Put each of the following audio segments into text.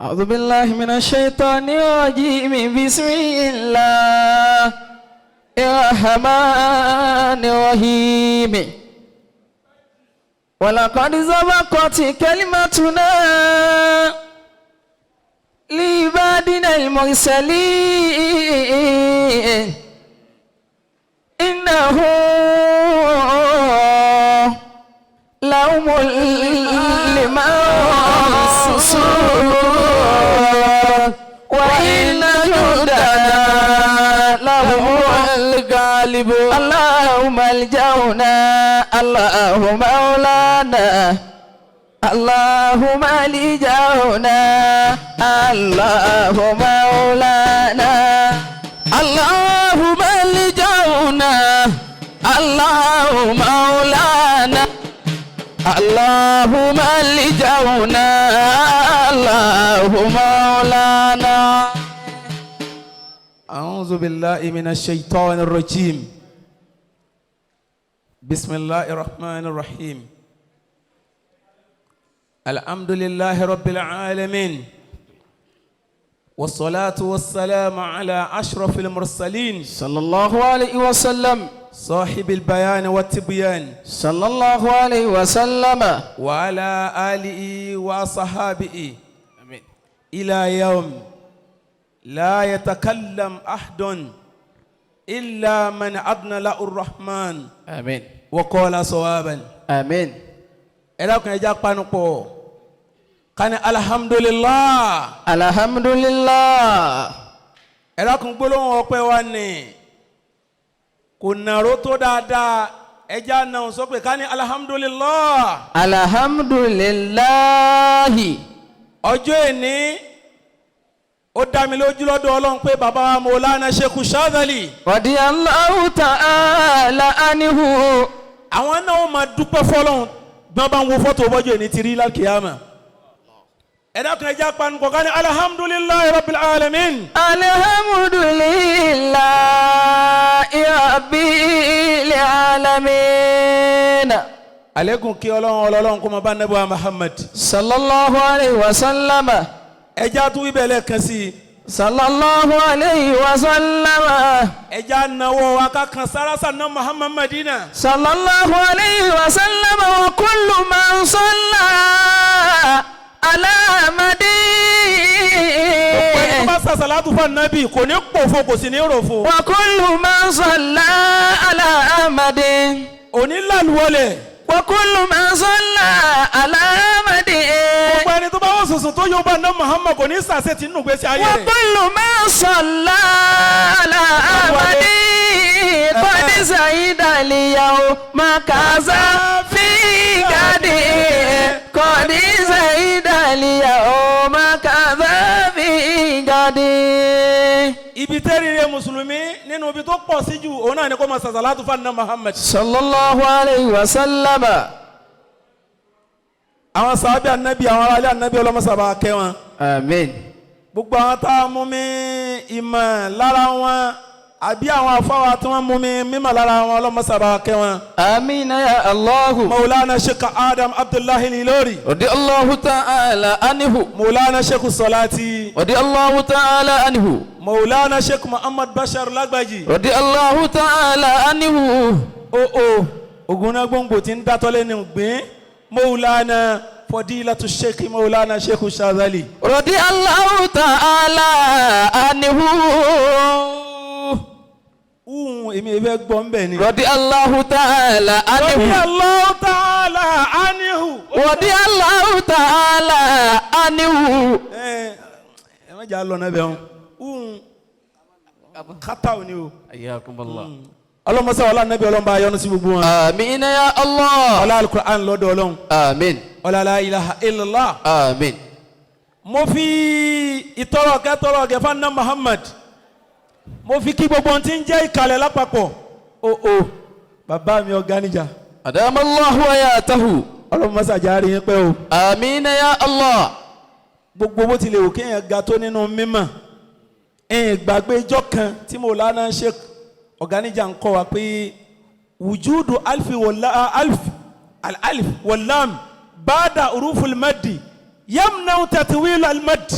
أعوذ بالله من الشيطان الرجيم. بسم الله الرحمن الرحيم. ولقد سبقت كلمتنا لعبادنا المرسلين إنه لهم المنصورون وإن جندنا لهم الغالبون. اللهم الجونا، اللهم مولانا، اللهم لجونا، اللهم مولانا. اللهم الجونا، اللهم مولانا، اللهم الجونا، اللهم مولانا. أعوذ بالله من الشيطان الرجيم. بسم الله الرحمن الرحيم. الحمد لله رب العالمين، والصلاة والسلام على أشرف المرسلين صلى الله عليه وسلم صاحب البيان والتبيان صلى الله عليه وسلم وعلى آله وصحابه إلى يوم لا يتكلم أحد إلا من أذن له الرحمن آمين وقال صوابا. آمين. Ẹ dákun, ẹ jẹ́ á panupọ̀ ká ní alhamdulillah. الحمد لله. Ẹ dákun, gbólóhùn ọpẹ́ wa ní kò nàró tó dáadáa. Ẹ jẹ́ á náà sọ pé ká ní alhamdulillah. الحمد لله. Ọjọ́ ìní, ó dá mi lójú lọ́dọ̀ Ọlọ́run pé bàbá wa Mọ̀lánà Sheikh Shadhali رضي الله تعالى عنه àwọn náà ó máa dúpẹ́ fọlọ́run bí wọ́n bá ń wo fọ́tò bọ́jọ́ ìní ti rí lálùkìyàmà. Ẹ dákun, ẹ jẹ́ á panupọ̀ ká ní alhamdulillahi rabbil alamin. الحمد لله رب العالمين. Àlékún kí Ọlọ́run, Ọlọ́run kó máa bá nẹ́bùwá Muhammad. صلى الله عليه وسلم. Ẹ jẹ́ á tún wíbẹ̀ lẹ́ẹ̀kan sí i. صلى الله عليه وسلم. Ẹ jẹ́ á nawọ́ wa ká kan sárásà ná Muhammad Madina. صلى الله عليه وسلم. وكل من صلى على Gbogbo ẹni tó مدين bá sàṣàlátù fún Ànábì kò ní pòfo, kò sì ní ròfo. وكل من صلى على أحمد Òní làlúwọlẹ̀. وكل من صلى على أحمد Gbogbo ẹni tó bá wọ́n sùsùn tó yóò bá ná Muhammad kò ní sàṣẹ tí nínú gbèsè ayé rẹ̀. وكل من صلى على أحمد قد سعد اليوم كذا في غد، قد سعد اليوم كذا في غد. Ibi tẹ́rìírí mùsùlùmí nínú ibi tó pọ̀ sí jù, òun náà ni kó máa sàṣàlátù fún àná Muhammad. صلى الله عليه وسلم. Àwọn sàábì Ànábì, àwọn aráalé Ànábì, ọlọ́mọsàbà kẹ́ wọn. آمين. Gbogbo àwọn tá a mú mi ìmọ̀ lára wọn àbí àwọn afáwa tí wọ́n mú mi mímọ̀ lára wọn, ọlọ́mọsàbà kẹ́ wọn. آمين يا الله. Maulana Sheikh Adam Abdullahi Ilori. رضي الله تعالى عنه. Maulana Sheikh Salati. رضي الله تعالى عنه. Maulana Sheikh Muhammad Bashar Lagbaji. رضي الله تعالى عنه. O o ogunna gbòǹgbò tí ń dátọ́ lẹ́nu gbìn, Maulana Fadilatu Sheikh Maulana Sheikh Shazali. رضي الله تعالى عنه. Uhun èmi ìfẹ́ gbọ́ ń bẹ̀ ni. رضي الله تعالى عنه. Radiyallahu ta'ala anhu. رضي الله تعالى عنه. Ẹ ẹ má jà lọ náà bẹ̀ wọn. Uhun kátà ò ní o. حياكم الله. Ọlọ́mọsá ọlá nàbí, ọlọ́mọba ayọ́nu sí gbogbo wọn. آمين يا الله. Ọlá Alukur'an lọ́dọ̀ Ọlọ́run. آمين. Ọlá la ilaha illallah. آمين. Mo fi ìtọrọ kẹtọrọ gẹfà ná Muhammad, mo fi kí gbogbo ohun tí ń jẹ́ ìkàlẹ̀ lápapọ̀. O bàbá mi ọ̀gá níjà. أدام الله حياته. Ọlọ́mọsá járe yín pẹ́ o. آمين يا الله. Gbogbo bó tilẹ̀ wò kéèyàn ga tó nínú mímọ̀, ẹ̀yìn gbàgbé ijọ́ kan tí mo lánàá ṣe ọ̀gánijà ń kọ́ wa pé wujudu alfi wala alf alif walam bada uruful madi yamna tatwil almad.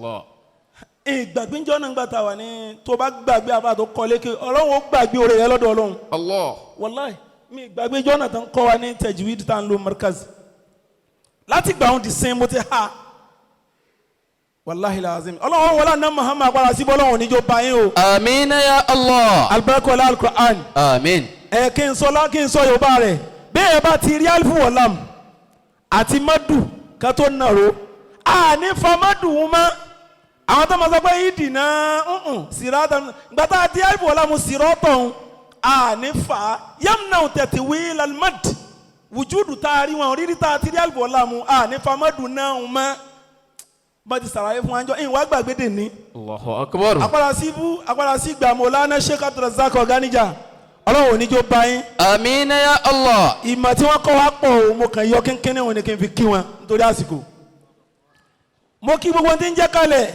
Allah. Ìgbàgbé ń jọ́ náà gbà tá a wà ní tó bá gbàgbé àbá tó kọ́ lékè Ọlọ́run ó gbàgbé oore rẹ lọ́dọ̀ Ọlọ́run. Allah. Wàláì mi ìgbàgbé jọ́ náà tó ń kọ́ wa ní tajwid tá à ń lo markaz láti gbà wọn di sin mo ti ha wàláhi lazim Ọlọ́run wọlé àná Muhammad agbára síbọ̀ Ọlọ́run oníjó bá yín o. Àmín ya Allah. Alibarika alukur'an. Àmín. Ẹ kí n sọ lá kí n sọ Yorùbá rẹ bẹ́ẹ̀ bá ti rí alifu wọ̀lam àti madu ká tó nàró àní fa madu wọn mọ́ àwọn tó ma sọ pé ìdì náà nùn sírátà gbàtà àti alifu wọ̀lam sírọ́tọ̀ ń àní fa yamna tẹ̀tí wí lalimad wùjúdù tá a rí wọn rírí tá a ti rí alifu wọ̀lam àní fa madu náà ń mọ́ bá ti sàlàyé fún wa jọ ìwà gbàgbé dè ní. Allahu akbar. Àpàdà sí ibú àpàdà sí ìgbà Mọ̀lánà Sheikh Abdulrazak Ọ̀gánijà Ọlọ́run ò ní jó bá yín. Àmín ya Allah. Ìmọ̀ tí wọ́n kọ́ wa pọ̀ o mo kàn yọ kínkínní wọn ni kí n fi kí wọn nítorí àsìkò. Mo kí gbogbo tí ń jẹ́ kalẹ̀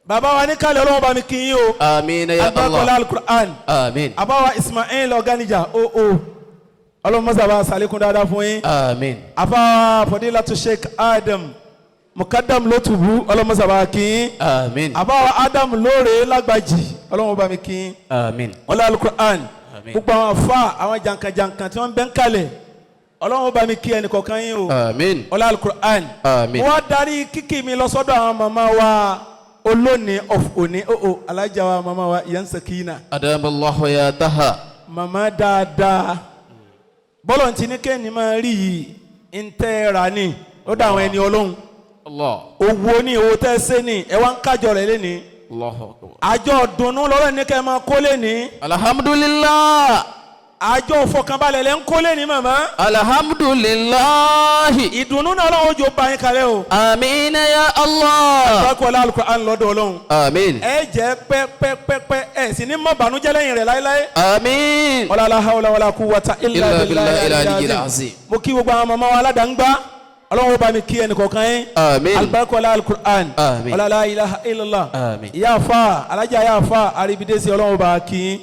bàbá wa ní kalẹ̀ Ọlọ́run bá mi kí yín o. Àmín ya Agbákọ̀lá Allah. alukur'an. Àmín. Àbáwa Ismail Ọ̀gánijà o o Ọlọ́run mọ́sá bá sàlékún dáadáa fún yín. Àmín. Àbáwa Fadilatu Sheikh Adam Mukadam Lótùbú Ọlọ́run mọ́sá bá kí yín. Àmín. Àbáwa Adam lóore lágbàjì Ọlọ́run bá mi kí yín. Àmín. Ọlá alukur'an. Àmín. Gbogbo àwọn afa àwọn jankan-jankan tí wọ́n bẹ́ ń kalẹ̀ Ọlọ́run bá mi kí ẹnì kọ̀ọ̀kan yín o. Àmín. Ọlá alukur'an. Àmín. Wọ́n darí kíkì mi lọ sọ́dọ̀ àwọn màmá wa olónìí of òní o alájà wa màmá wa Yan Sakina. Adamallahu ya taha. Màmá dáadáa bọ́lọ̀ tí ní kẹ́ni máa rí yìí ń tẹ́ ra ni ó dà àwọn ẹni Ọlọ́run. Allah. Owó ní owó tẹ́ ṣe ni ẹ wá ń kájọ rẹ̀ lẹ́ni. Allahu akbar. Àjọ dùnnú lọ́rọ̀ ní kẹ́ máa kó lẹ́ni. Alhamdulillah. Àjọ ìfọkànbalẹ̀ lẹ́ ń kó lẹ́ni màmá. Alhamdulillah. Ìdùnnú náà Ọlọ́run ó jò bá yín kalẹ̀ o. Àmín ya Allah. Bákan Al-Qur'an lọ́dọ̀ Ọlọ́run. Àmín. Ẹ jẹ́ pẹ́pẹ́pẹ́pẹ́ ẹ sì ní mọ̀ bànújẹ́ lẹ́yìn rẹ̀ láéláé. Àmín. Wala la hawla wala quwwata illa Illa billahi billahi al-aliyyil al-aliyyil azim. azim. Mo kí gbogbo àwọn màmá wa aládàáńgbá Ọlọ́run ó bá mi kí ẹnì kọ̀ọ̀kan yín. Àmín. Alibarika Al-Qur'an. Àmín. Wala la ilaha illallah. Àmín. Ìyá afa alájà ìyá afa aribidesi Ọlọ́run ó bá wa kí yín.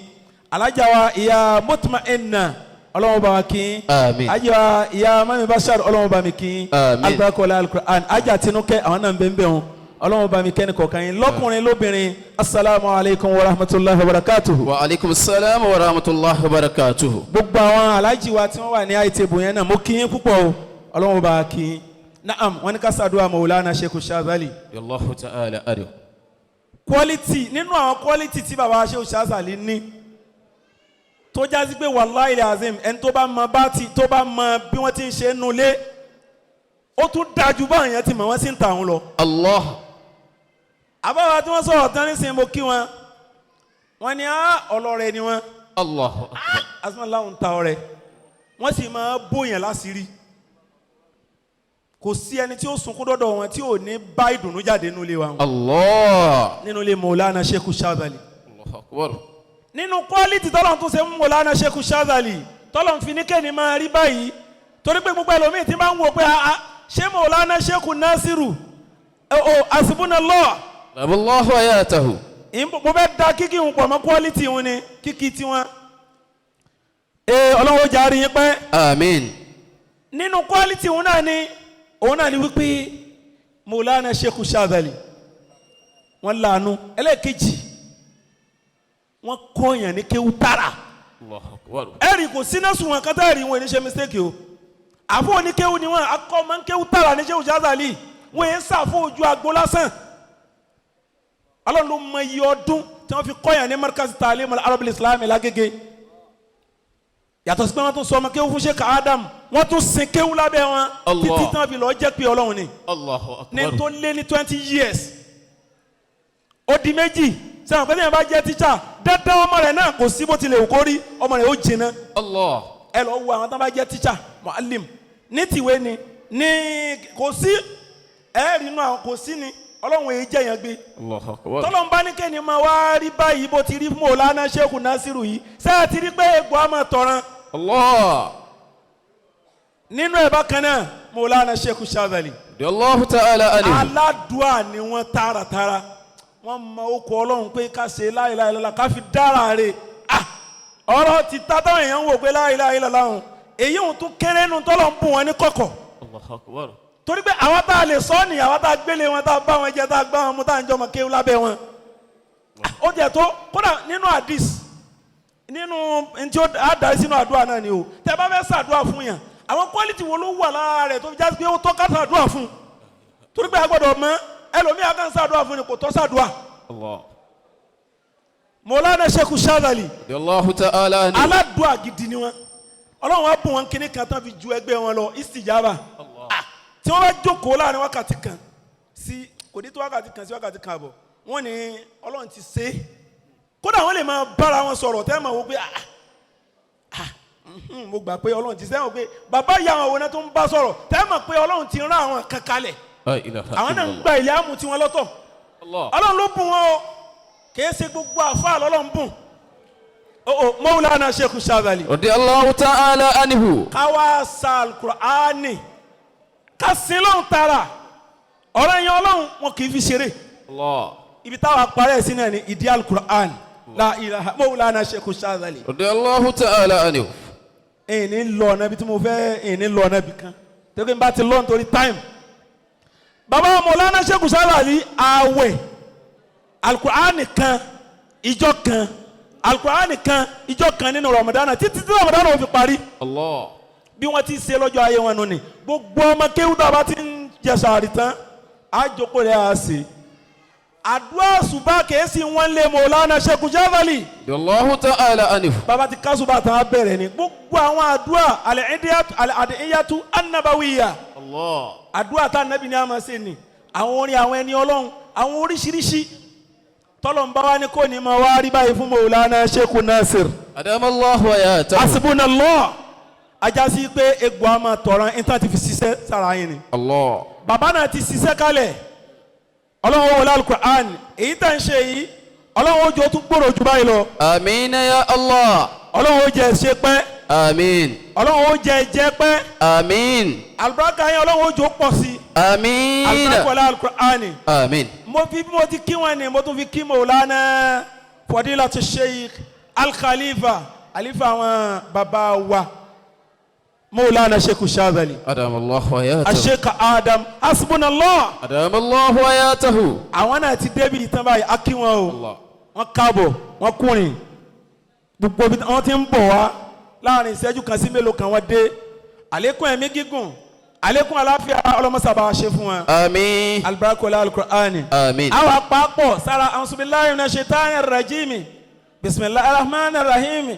Alájà wa ìyá mutma'inna Ọlọ́run ó bá wa kí yín. Àmín. Alájà wa ìyá mami bashar Ọlọ́run ó bá mi kí yín. Àmín. Alibarika Al-Qur'an. Alájà tinúkẹ́ àwọn náà ń bẹ́ẹ̀ bẹ́ẹ̀ wọn. Ọlọ́run bá mi kẹ́ni kọ̀ọ̀kan yín lọ́kùnrin lóbìnrin asalaamu alaykum wa rahmatulahi wa barakatuhu. Wa alaikum salam wa rahmatullahi wa barakatuhu. Gbogbo àwọn aláàjì wa tí wọ́n wà ní àìtẹ́bù yẹn náà mo kí yín púpọ̀ o Ọlọ́run bá kí yín. Naam wọ́n ní ká ṣàdúrà Mawlana Sheikh Shazali. Allahu ta'ala adu. Quality nínú àwọn quality tí baba Sheikh Shazali ní tó jásí pé wàláhì azim ẹni tó bá mọ bá ti tó bá mọ bí wọ́n ti ń ṣe é nulẹ̀ ó tún dájú báwọn yẹn ti mọ̀ wọ́n sì ń tà wọ́n lọ. Allah. Àbáwá tí wọ́n sọ̀rọ̀ tán nísìnyí mo kí wọn wọ́n ní ọlọ́rẹ̀ ni wọ́n. Allahu akbar. Asúnmọ́ láwọn ń ta ọrẹ wọ́n sì máa bóyàn láṣìírí kò sí ẹni tí ó sunkún dọ́dọ̀ wọn tí ò ní bá ìdùnnú jáde nínú ilé wa wọn. Allah. Nínú ilé Mawlana Sheikh Shazali. Allahu akbar. Nínú quality tọ́lọ̀ tún ṣe ń Mawlana Sheikh Shazali tọ́lọ̀ ń fi ní kẹ́ni máa rí báyìí torí pé gbogbo ẹlòmíì ti máa ń wò pé ṣé Mawlana Sheikh Nasiru o asibunallah. Allahu hayatahu. Mo fẹ́ da kíkì ń pọ̀ mọ́ quality wọn ni kíkì tiwọn. Ee Ọlọ́run ó jàre yín pẹ́. Àmín. Nínú quality òun náà ni òun náà ni wípé Mawlana Sheikh Shazali wọ́n láàánú ẹlẹ́ẹ̀kejì wọ́n kọ́yàn ní kéwú tààrà. Allahu akbar. Ẹ̀rì kò síná sùn wọn kátà ẹ̀rì wọn ò ní ṣe mistake o àfọ oníkéwú ni wọn akọ́ máa ń kéwú tààrà ní Sheikh Shazali wọn yẹn sàfọ ojú agbo lásán. Ọlọ́run ló mọ iye ọdún tí wọ́n fi kọ́yàn ní Markaz Ta'lim al-Arabi al-Islami lágége yàtọ̀ sí pé wọ́n tún sọ ọmọ kéwú fún Sheikh Adam wọ́n tún sin kéwú lábẹ́ wọn títí tí wọ́n fi lọ́ọ́ jẹ́ pé Ọlọ́run ni. Allahu akbar. Ní tó lé ní 20 years ó di méjì sẹ́wọ̀n pé téèyàn bá jẹ́ tíṣà dandan ọmọ rẹ̀ náà kò sí bó tilẹ̀ wù kó rí ọmọ rẹ̀ ó jìnnà. Allah. Ẹ lọ wo àwọn tó bá jẹ́ tíṣà muallim ní tìwé ni ní kò sí ẹ̀ẹ́rì inú àwọn kò sí ni Ọlọ́run èyí jẹ́ yẹn gbé. Allahu akbar. Tọ́lọ́n bá ní kéènì máa wá rí báyìí bó ti rí fún Mawlana Sheikh Nasiru yìí sẹ́yà ti rí pé egbò á máa tọ̀ràn. Allah. Nínú ẹ̀ bákan náà Mawlana Sheikh Shazali. Allahu ta'ala anhu. Aládùá ni wọ́n tààràtààrà wọ́n mọ okò Ọlọ́run pé ká ṣe la ilaha illallah ká fi dára rè ọ̀rọ̀ ti ta táwọn èèyàn ń wò pé la ilaha illallah ọ̀hún èyí òun tún kéré nu tọ́lọ̀ ń bù wọn ní kọ̀kọ̀. Allahu akbar. Torí pé àwọn tá a lè sọ ni, àwọn tá a gbélé wọn, tá a bá wọn jẹ, tá a gbá wọn mú, tá a ń jọmọ kéwú lábẹ́ wọn. Ó jẹ tó kódà nínú hadith, nínú ntí ó á darí sínú àdúrà náà ni o. Tẹ bá fẹ́ ṣàdúrà fún yàn, àwọn quality wo ló wà lára rẹ̀ tó fi jásí pé ó tọ́ ká ṣàdúrà fún? Torí pé a gbọ́dọ̀ mọ̀, ẹlòmíì kan ṣàdúrà fún ni, kò tọ́ ṣàdúrà. Allah. Mọ̀lánà Sheikh Shadali, Allahu ta'ala anhu. Aládùá gidi ni wọn. Ọlọ́run wa bùn wọn kíní kan tán fi ju ẹgbẹ́ wọn lọ, istijaba. Ah, tí wọ́n bá jókòó láàrin wákàtí kan sí, kò ní tó wákàtí kan sí wákàtí kan àbọ̀, wọ́n ní Ọlọ́run ti ṣe é. Kódà wọ́n lè máa bára wọn sọ̀rọ̀ tẹ́ máa wò pé, ah ah, mo gbà pé Ọlọ́run ti ṣe é. Wọ́n pé bàbá ìyá àwọn òun náà tó ń bá sọ̀rọ̀, tẹ́ mọ̀ pé Ọlọ́run ti rán àwọn kan kalẹ̀. La ilaha Àwọn náà ń illallah. gba ilé àmú tiwọn lọ́tọ̀. Allah. Ọlọ́run ló bùn wọn o, kìí ṣe gbogbo àfa lọ́lọ́run bùn o. Mawlana Sheikh Shadali, Radiyallahu ta'ala anhu. káwá sa alukur'ani, ká sin lọ́hùn tààrà. Ọ̀rọ̀ yẹn, Ọlọ́run wọn kì í fi ṣeré. Allah. Ibi táwa parẹ́ sí náà ni ìdí alukur'ani. La ilaha, Mawlana Sheikh Shadali. Radiyallahu ta'ala anhu. Ẹ̀yìn ní lọ ọ̀nà ibi tí mo fẹ́, ẹ̀yìn ní lọ ọ̀nà ibì kan tẹ́gbẹ́ n bá ti lọ nítorí time. Bàbá Mawlana Sheikh Shadali, ààwẹ̀, alukur'ani kan, ìjọ kan, alukur'ani kan, ìjọ kan nínú Ramadana títí tí Ramadana ò fi parí. Allah. Bí wọ́n ti ṣe lọ́jọ́ ayé wọn nù ni. Gbogbo ọmọ kéwú tá a bá ti ń jẹ sàárì tán, á jókòó rẹ̀, á ṣe àdúrà ṣùgbọ́n kèésì wọn lé Mawlana Sheikh Shadali. Radiyallahu ta'ala anhu. Bàbá ti kásùbà tán, á bẹ̀rẹ̀ ni gbogbo àwọn àdúrà al-adiyatu an-nabawiyya. Allah. Àdúrà tá nàbì ní a máa ṣe ni, àwọn orin àwọn ẹni Ọlọ́run, àwọn oríṣiríṣi tọ́lọ̀ ń bá wa ní kò ní ma wá rí báyìí fún Mawlana Sheikh Nasir. Adamallahu hayatahu. Hasbunallah. Ajásí pé egbò a máa tọ̀ràn níta ti fi ṣiṣẹ́ sára yín ni. Allah. Bàbá náà ti ṣiṣẹ́ kalẹ̀. Ọlọ́run wọlé alukur'an èyí tá ń ṣe yìí, Ọlọ́run ó jọ tún gbòòrò jù báyìí lọ. Àmín ya Allah. Ọlọ́run ó jẹ́ ṣe pẹ́. Àmín. Ọlọ́run ó jẹ́ jẹ́ pẹ́. Àmín. Àlùbáríkà yẹn, Ọlọ́run ó jọ pọ̀ sí. Àmín. Àlùbáríkà wọlé alukur'an. Àmín. Mo fi bí mo ti kí wọn ni, mo tún fi kí Mawlana Fadilatu Sheikh Al-Khalifa, àlífà àwọn bàbá wa, Mawlana Sheikh Shadali, Adamallahu hayatahu. Sheikh Adam, hasbunallah. Adamallahu hayatahu. Àwọn náà ti débi ìtàn báyìí, á kí wọn o. Allah. Wọn káàbọ̀, wọn kúrin gbogbo ibi wọn ti ń bọ̀ wá. Láàrin ìṣẹ́jú kan sí mélòó kan, wọ́n dé. Àlékún ẹ̀mí gígùn, àlékún àlàáfíà, ọlọ́mọsàbà ṣe fún wọn. Àmín. Alibarakọ̀lá alukur'ani. Àmín. Àwọn àpapọ̀ sára ansubilayi na ṣetani rajimi, bisimilahi rahman rahim,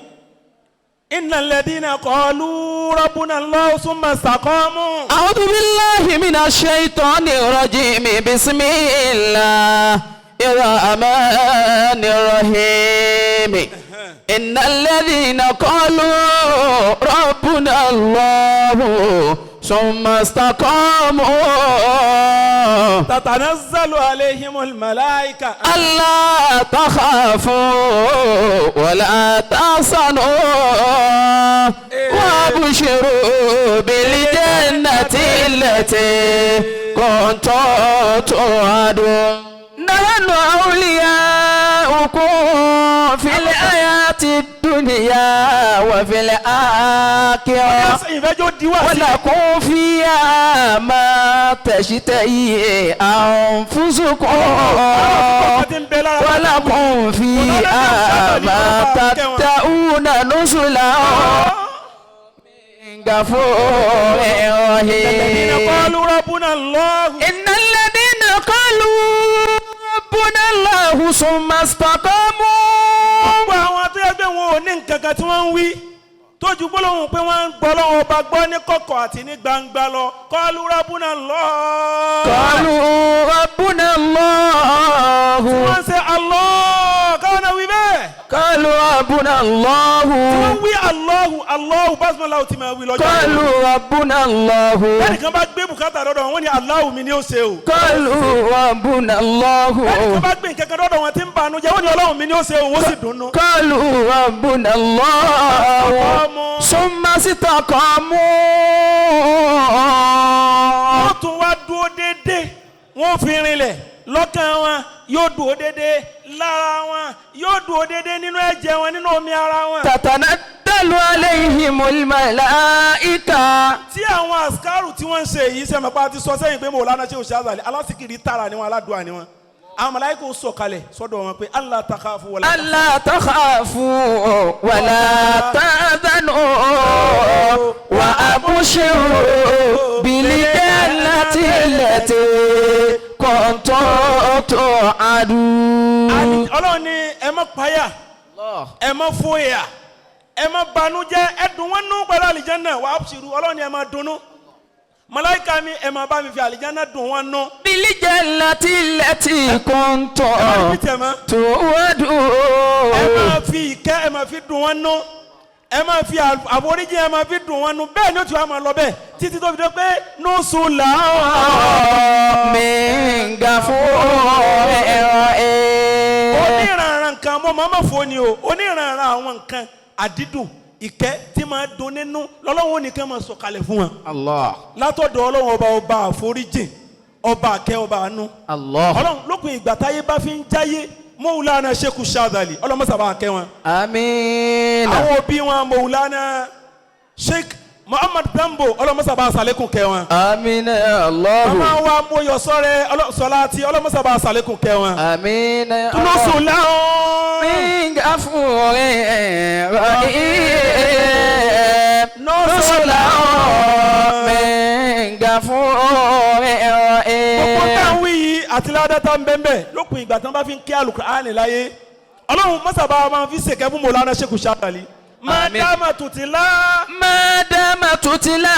inna ladina qalu rabbuna Allah summa istaqamu. أعوذ بالله من الشيطان الرجيم، بسم الله الرحمن الرحيم. إن الذين قالوا ربنا الله ثم استقاموا tatanazzalu alayhimul malaika. ألا تخافوا ولا تحزنوا وابشروا بالجنة التي كنتم توعدون. نحن أولياؤكم في الحياة الدنيا وفي الآخرة ìfẹ́jọ́ diwá sí. ولكم فيها ما تشتهي أنفسكم Àwọn tí ń bẹ lára. ولكم فيها ما تدعون نزلا من غفور الذين رحيم. قالوا ربنا الله. إن الذين قالوا ربنا الله ثم استقاموا. Gbogbo àwọn tó yẹ pé wọn ò ní nǹkan kan tí wọ́n ń wí tójú gbólóhùn pé wọ́n ń gbọ́ lọ́wọ́ ọba gbọ́ ní kọ̀kọ̀ àti ní gbangba lọ, qalu rabbuna Allah. قالوا ربنا الله. Wọ́n ń ṣe Allah, káwọn náà wí bẹ́ẹ̀. قالوا ربنا الله. Wọ́n wí Allahu Allahu, basmala ti máa wí lọ́jọ́. قالوا ربنا الله. Ẹnìkan bá gbé bùkátà lọ́dọ̀ wọn, ní Allahu mi ni ó ṣe o. قالوا ربنا الله. Ẹnìkan bá gbé nǹkan kan lọ́dọ̀ wọn tí ń banú jẹ́, wọ́n ní Ọlọ́run mi ni ó ṣe o, wọ́n sì dunnú. قالوا ربنا الله ثم استقاموا. Wọ́n tún wá dúró déédéé, wọ́n fi rinlẹ̀. Lọ́kàn wọn yóò dúró dédé, lára wọn yóò dúró dédé, nínú ẹ̀jẹ̀ wọn, nínú omi ara wọn. تتنزل عليهم الملائكة. Tí àwọn àsìkárù tí wọ́n ń ṣe yìí sẹ́mi pa ti sọ sẹ́yìn pé Mọ̀lánà Sheikh Shazali alásìkiri tààrà ni wọn, aládùá ni wọn. Àwọn màláíkà ó sọ̀kalẹ̀ sọ́dọ̀ wọn pé ألا تخافوا ولا ألا تخافوا ولا تحزنوا وأبشروا بالجنة التي كنتم توعدون. Ọlọ́run ní ẹ má páyà, ẹ má fòyà, ẹ má banújẹ́, ẹ dùn wọ́n nú pẹ̀lú àlìjánná. وأبشروا, Ọlọ́run ní ẹ má dunnú, màláíkà mi, ẹ má bá mi fi àlìjánná dùn wọ́n nú. بالجنة التي Ẹ má كنتم repeat ẹ mọ́. توعدون. Ẹ máa fi ìkẹ́, ẹ máa fi dùn wọ́n nú, ẹ máa fi àforíjì, ẹ máa fi dùn wọ́n nú. Bẹ́ẹ̀ ni ó ti wá máa lọ bẹ́ẹ̀ títí tó fi dé pé نزلا من غفور رحيم. Oníranran nǹkan mo máa ma fò ni o, oníranran àwọn nǹkan àdídùn ìkẹ́ tí máa dùn nínú lọ́lọ́wọ́ nìkan máa sọ̀kalẹ̀ fún wọn Allah. látọ̀dọ̀ Ọlọ́run ọba, ọba àforíjìn, ọba àkẹ́, ọba àánú. Allah. Ọlọ́run, lópin ìgbà táyé bá fi ń jáyé, Mọ́wúlánà Sheikh Shazali, ọlọ́mọsàbà àkẹ́ wọn. آمين. Àwọn òbí wọn, Mọ́wúlánà Sheikh Muhammad Dambo, ọlọ́mọsàbà àsàlẹ́kùn kẹ́ wọn. آمين يا الله. Màmá wa Mọ́yọ̀ sọ́rẹ́ sọlá tí, ọlọ́mọsàbà àsàlẹ́kùn kẹ́ wọn. آمين يا الله. نزلا من غفور رحيم. نزلا من غفور Gbogbo رحيم. táwọn wí yìí àti ládàtà ń bẹ́ẹ̀ lópin ìgbà tí wọ́n bá fi ń kí Àlùkùránì láyé, Ọlọ́run mọ́sàbá máa fi ṣèkẹ́ fún Mọ̀lánà Sheikh Shazali. Máa Àmín. dáàmà tùtìlá. ما دام تتلى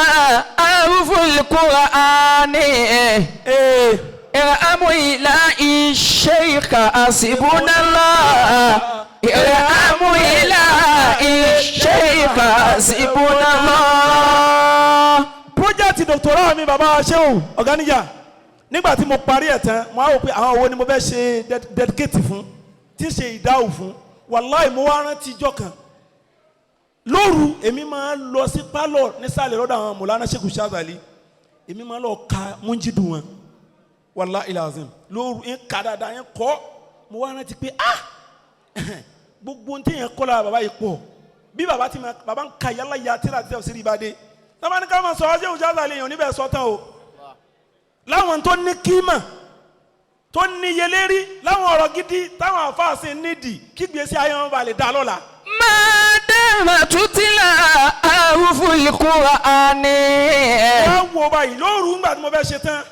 أحرف القرآن Ee. ارحموا إلى الشيخ حسبنا الله، ارحموا إلى الشيخ حسبنا الله. Project doctoral mi, bàbá Ṣéwù Ọ̀gáníjà, nígbà tí mo parí ẹ̀ tán, mo á wò pé àwọn wo ni mo fẹ́ ṣe dedicate fún, tí ń ṣe ìdáhùn fún. Wàláì, mo wá rántí ijọ́ kan lóru, èmi máa ń lọ sí pálọ̀ nísàlẹ̀ lọ́dọ̀ àwọn Mọ̀lánà Sheikh Shazali, èmi máa ń lọ ka múnjídù wọn. Wàláì lazim, lóru ń ka dáadáa ń kọ́. Mo wá rántí pé, ah, gbogbo ohun tí yẹn kọ́ lára bàbá yìí pọ̀. Bí bàbá ti ma bàbá ń ka yálà ya tíra tí a sì rí ibà dé sábà ní ká máa sọ ọ́ Sheikh Shazali, èèyàn níbẹ̀ sọ tán o, láwọn tó ní kíma, tó ní yelérí, láwọn ọ̀rọ̀ gidi táwọn àfáàsì nídìí kí gbèsè ayé wọn bá lè dá lọ́la. ما دام تتلى أحرف القرآن. Wọ́n wo báyìí lóru ńgbà tí mo fẹ́ ṣe tán,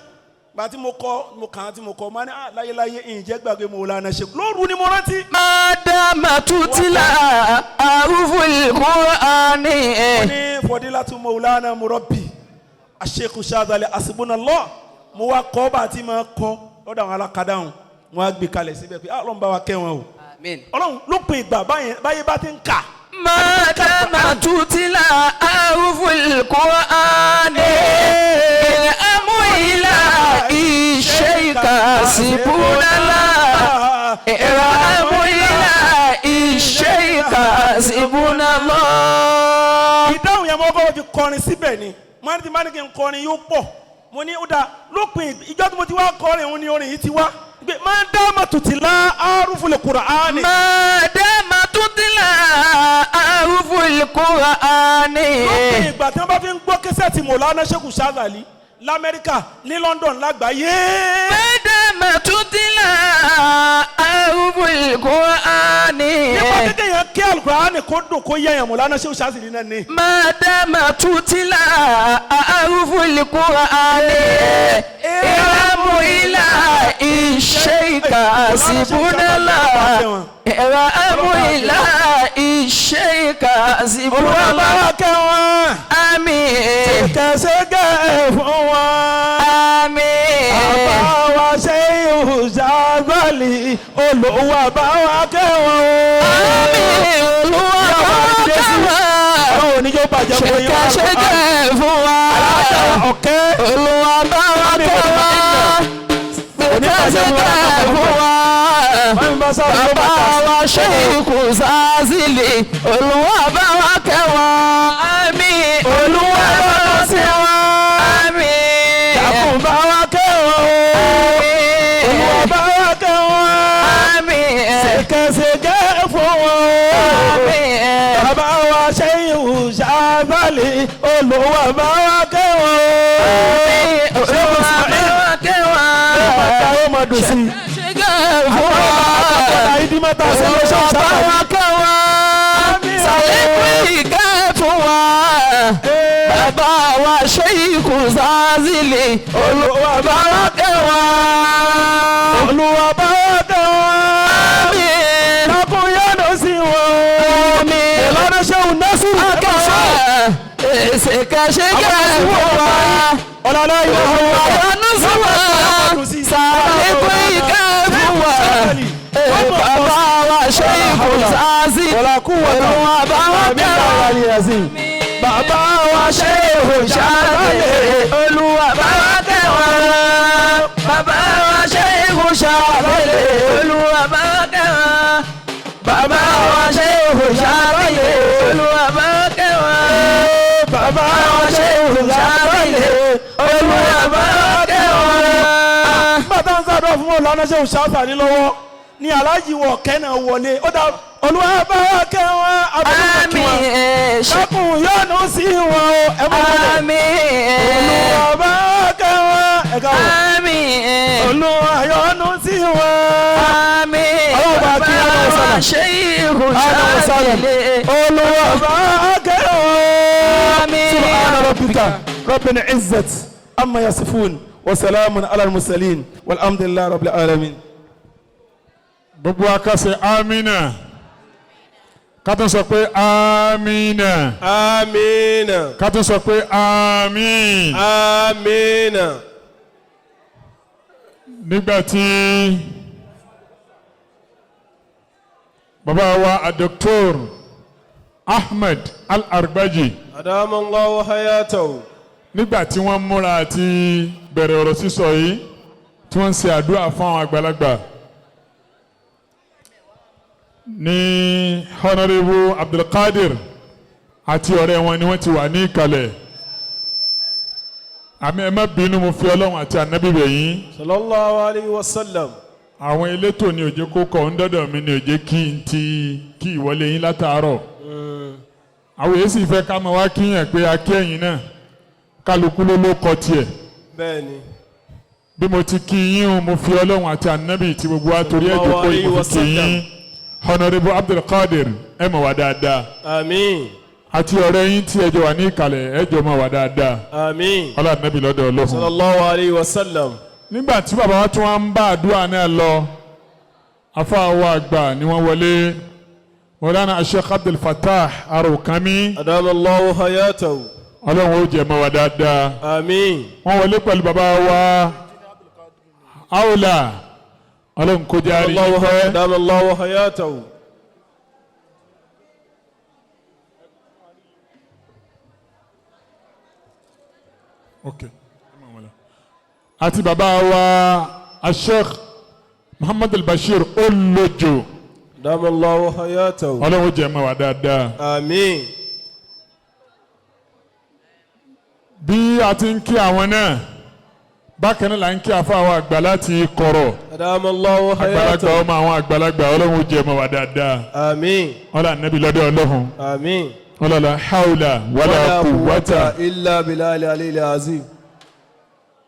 gbà tí mo kọ, mo kàn án tí mo kọ, mo ní, ah, láyéláyé ìjẹ́ gbàgbé mo lànà ṣe lóru ni mo rántí. ما دام تتلى أحرف القرآن. Mo ní فضيلة مولانا مربي Sheikh Shazali حسبنا الله. Mo wá kọ́ bá a ti máa kọ́ lọ́dọ̀ àwọn alákàdáhùn, mo wá gbé kalẹ̀ síbẹ̀ pé, ah, Ọlọ́run bá wa kẹ́ wọn o. آمين. Ọlọ́run, lópin ìgbà báyẹn bá ti ń kà. ما دام تتلى أحرف القرآن ارحموا إلى الشيخ حسبنا الله، ارحموا إلى الشيخ حسبنا الله. Ìdáhùn yẹn mo kọ́ fi kọrin síbẹ̀ ni. Mo ní ti má ní kí n kọrin yóò pọ̀. Mo ní ó dáa, lópin ìjọ tí mo ti wá kọrin òun ni orin yìí ti wá pé ما دام تتلى أحرف القرآن. ما دام تتلى أحرف القرآن. Lópin ìgbà tí wọ́n bá fi ń gbọ́ cassette Mọ̀lánà Sheikh Shazali l'Amẹ́ríkà, ní London, lágbàáyé. ما دام تتلى أحرف القرآن. Nípa kékeré yẹn kí Àlùkùránì kó dùn kó yẹ̀yàn, Mọ̀lánà Sheikh Shazali náà ni. ما دام تتلى أحرف القرآن ارحموا إلى الشيخ حسبنا الله، ارحموا إلى الشيخ حسبنا Olúwa bá الله. wa kẹ́ wọn. آمين. Kẹsẹ́gẹ́ fún wọn. آمين. Bàbá wa Sheikh Shazali, Olúwa bá wa kẹ́ wọn o. آمين. Olúwa bá wa kẹ́ wọn. Ọlọ́run ò ní jẹ́ ó bàjẹ́ fún yín. Ṣèkẹ́ṣẹ́kẹ́ fún wa. Ọ̀kẹ́. Olúwa bá wa kẹ́ wọn. Ṣèkẹ́ṣẹ́kẹ́ fún wa. Bàbá wa Sheikh Shazali, Olúwa bá wa kẹ́ wọn. Àmín. Olúwa bá wa kẹ́ wọn. Àmín. Dákun bá wa kẹ́ wọn o. Olúwa bá Olúwa bá wa kẹ́ wọn o. Olúwa bá wa kẹ́ wọn. Ó máa dùn sí i. Ṣìkẹ́ fún wa. Àtàkùn ìdímọ́ta Olúwa sẹ́lẹ̀ṣọ̀ bá wa kẹ́ wọn. Ṣàlékún ìkẹ́ fún wa. Bàbá wa Sheikh Zazili. Olúwa bá wa kẹ́ wọn. Olúwa bá wa kẹ́ wọn. Àmín. Dákun yọ́nú sí wọn. Àmín. Ìlànà Ṣéhùn Násìrì. Ṣìkẹ́ ṣìkẹ́ fún wa. Ọ̀làlá ìlú Olúwa yọ́nú sí wa. Ṣàlékún ìkẹ́ fún wa. Bàbá wa Sheikh Zazili. Wala quwwata Olúwa bá wa kẹ́ wọn. Bàbá Wa Sheikh Zazili. Olúwa bá wa kẹ́ wọn. Bàbá wa Sheikh Zazili. Olúwa bá wa kẹ́ wọn. Bàbá wa Sheikh Zazili. Olúwa bá wa kẹ́ wọn. Bàbá Wa Sheikh Zazili. Olúwa bá wa kẹ́ wọn. Nígbà tá ń sàdúrà fún Mọ̀lánà Ṣéhùn Ṣáfàní lọ́wọ́ ni aláàjì wọ̀ kẹ́nà wọlé. Ó dá Olúwa bá wa kẹ́ wọn. Abúlé kí wọn. Àmín. Dákun yọ́nú sí wọn o. Ẹ mọ̀ wọlé. Àmín. Olúwa bá wa kẹ́ wọn. Ẹ káwọ̀. Àmín. Olúwa yọ́nú sí wọn. Àmín. Ọlọ́run bá kí Bàbá Ọlọ́run wa sọ̀rọ̀. Sheikh Ahlan wa sahlan. Zazili. Olúwa bá wa kẹ́ wọn. Àmín. سبحان ربك رب العزة عما يصفون وسلام على المرسلين والحمد لله رب العالمين. Gbogbo akásẹ̀ amina, ká tún sọ pé amina. Amina. Ká tún sọ pé amin. Amina. Nígbà tí bàbá wa Dr. Ahmed Al-Argbaji, Adama Allahu hayatahu. nígbà tí wọ́n múra àti bẹ̀rẹ̀ ọ̀rọ̀ sísọ yìí, tí wọ́n ń ṣe àdúrà fún àwọn àgbàlagbà, ní Honourable Abdulkadir àti ọ̀rẹ́ wọn ni wọ́n ti wà ní ìkàlẹ̀. Àmì ẹ má bínú, mo fi Ọlọ́run àti ànábì bẹ̀ yín. Sallallahu alayhi wa sallam. Àwọn elétò ní òjé kó kọ̀ ń dọ́dọ̀ mi ní òjé kí n ti kí ìwọlé yín látàárọ̀. Àwọn èyí sì fẹ́ ká máa wá kíyàn pé a kí ẹ̀yin náà, kálukú ló ló kọ tiẹ̀. Bẹ́ẹ̀ni. Bí mo ti kí yín o, mo fi Ọlọ́run àti ànábì tí gbogbo wa torí ẹ̀jẹ̀ kó yìí, mo fi kí yín. Honourable Abdulkadir, ẹ mọ̀ wá dáadáa. Àmín. Àti ọ̀rẹ́ yín tí ẹjọ́ wà ní ìkàlẹ̀, ẹjọ́ mọ̀ wá dáadáa. Àmín. Ọlọ́run ànábì lọ́dọ̀ Ọlọ́run. Sallallahu alayhi wa sallam. Nígbà tí bàbá wa tún wá ń bá àdúrà náà lọ, afáwa àgbà ni wọ́n wọlé, Mọ̀lánà Sheikh Abdul Fattah Arokami. Adama Allahu hayatahu. Ọlọ́run ó jẹ́ mọ́ wa dáadáa. Àmín. Wọ́n wọlé pẹ̀lú bàbá wa Aula, Ọlọ́run kó jẹ́ àrí yín pẹ́. Adama Allahu hayatahu. Okay. Àti bàbá wa Sheikh Muhammad al-Bashir Olojo. Adama Allahu hayatahu. Ọlọ́run ó jẹ́ mọ́ wa dáadáa. Àmín. Bí a ti ń kí àwọn náà, bákan náà là ń kí àfáwọn àgbà láti kọ̀rọ̀. Adama Allahu Àgbàlagbà hayatahu. ọmọ àwọn àgbàlagbà, Ọlọ́run ó jẹ́ mọ́ wa dáadáa. Àmín. Ọlá nàbí lọ́dọ̀ Ọlọ́run. Àmín. Ọlọ́la haula wala quwwata. illa billahi al-aliyyil azim.